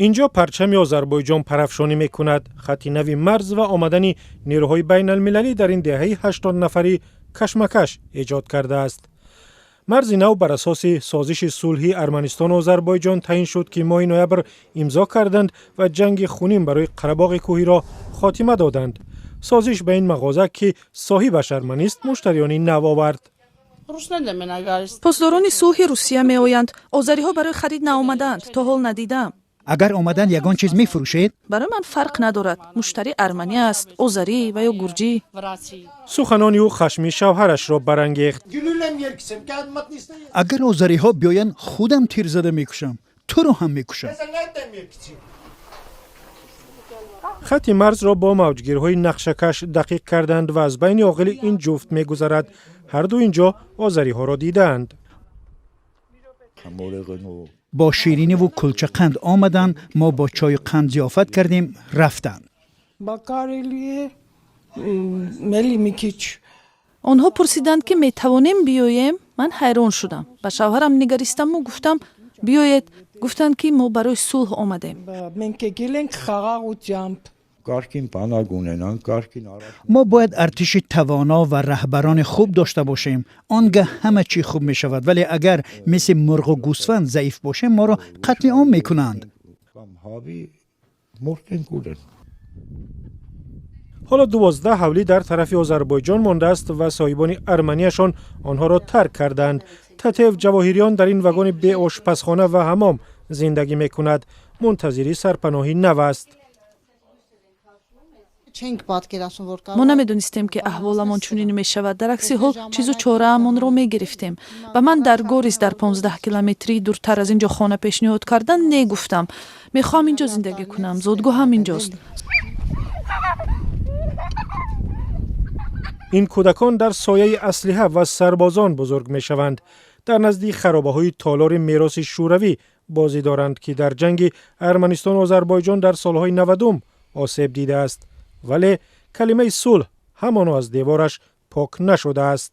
Инҷо парчами Озарбойҷон парафшонӣ мекунад. Хатти нави марз ва омадани нерӯҳои байналмилалӣ дар ин деҳаи 80 нафарӣ кашмакаш эҷод кардааст. Марзи нав бар асоси созиши сулҳи Арманистону Озарбойҷон таъин шуд, ки моҳи ноябр имзо карданд ва ҷанги хунин барои Қарабоғи кӯҳиро хотима доданд. Созиш ба ин мағоза, ки соҳибаш арманист, муштариёни нав овард. Посдорони сулҳи Русия меоянд. Озариҳо барои харид наомадаанд, то ҳол надидаам. Агар омадан, ягон чиз мефурӯшед? Барои ман фарқ надорад, муштарӣ арманӣ аст, озарӣ ва ё гурҷӣ. Суханони ӯ хашми шавҳарашро барангехт. Агар озариҳо биёянд, худам тир зада мекушам, туро ҳам мекушам. Хатти марзро бо мавҷгирҳои нақшакаш дақиқ карданд ва аз байни оғили ин ҷуфт мегузарад. Ҳарду ин ҷо озариҳоро дидаанд. Бо шириниву кулчақанд омаданд, мо бо чою қанд зиёфат кардем, рафтанд. Онҳо пурсиданд, ки метавонем биёем. Ман ҳайрон шудам, ба шавҳарам нигаристаму гуфтам: «Биёед». Гуфтанд, ки мо барои сулҳ омадем. Мо бояд артиши тавоно ва раҳбарони хуб дошта бошем, он гаҳ ҳама чӣ хуб мешавад, вале агар мисли мурғу гӯсфанд заиф бошем, моро қатли ом мекунанд. Ҳоло 12 ҳавлӣ дар тарафи Озарбойҷон мондааст ва соҳибони арманияшон онҳоро тарк кардаанд. Татев Ҷавоҳириён дар ин вагони беошпазхона ва ҳамом зиндагӣ мекунад, мунтазири сарпаноҳи нав аст. Мо намедонистем, ки аҳволамон чунин мешавад. Дар акси ҳол чизу чораамонро мегирифтем. Ба ман дар Горис, дар 15 километрии дуртар аз ин ҷо, хона пешниҳод карданд, не гуфтам. Мехоҳам ин ҷо зиндагӣ кунам, зодгоҳам инҷост. Ин кӯдакон дар сояи аслиҳа ва сарбозон бузург мешаванд. Дар назди харобаҳои толори мероси шӯравӣ бозӣ доранд, ки дар ҷанги Арманистону Озарбойҷон дар солҳои 90-ум осеб дидааст, вале калимаи сулҳ ҳамоно аз девораш пок нашудааст.